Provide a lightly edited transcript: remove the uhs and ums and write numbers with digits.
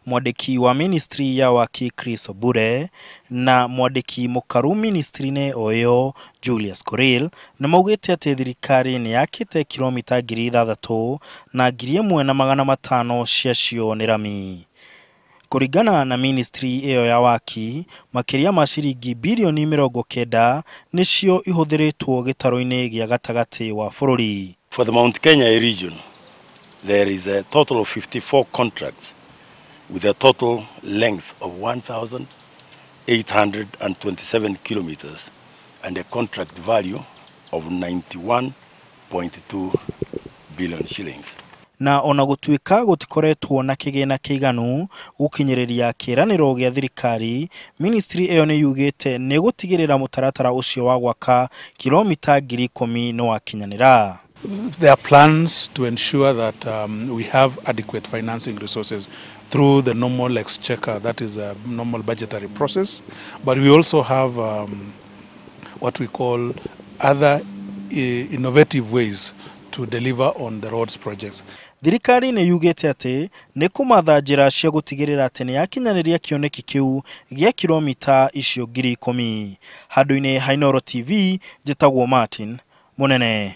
Mwandĩki wa ministry ya waki Chris Obure na mwandĩki mũkaru ministry-inĩ o ĩyo Julius Korir nĩ maugĩte atĩ thirikari nĩ yakĩte kilomita 6,000 na 1,500 ciacio nĩ rami. Kũringana na ministry ĩyo ya waki, makĩria ma ciringi birioni 90 nĩcio ihũthĩrĩtwo gĩtarũ-inĩ gĩa gatagatĩ wa bũrũri. For the Mount Kenya region, there is a total of 54 contracts with a total length of 1,827 kilometers and a contract value of 91.2 billion shillings. Na ona gũtuĩka gũtikoretwo na kĩgĩna kĩiganu gũkinyĩrĩria kĩĩranĩro gĩa thirikari, ministry ĩyo nĩ yugĩte nĩ gũtigĩrĩra mũtaratara ũcio wa gwaka kilomita 10,000 nĩ wakinyanĩra. There are plans to ensure that we have adequate financing resources through the normal exchequer, that is a normal budgetary process. But we also have what we call other innovative ways to deliver on the roads projects. Thirikari nĩ yugĩte atĩ nĩ kũmatha njĩra cia gũtigĩrĩra atĩ nĩ yakinyanĩria kĩoneki kĩu gĩa kilomita icio 10,000. Handũ-inĩ ha Inooro TV, njĩtagwo Martin Mũnene.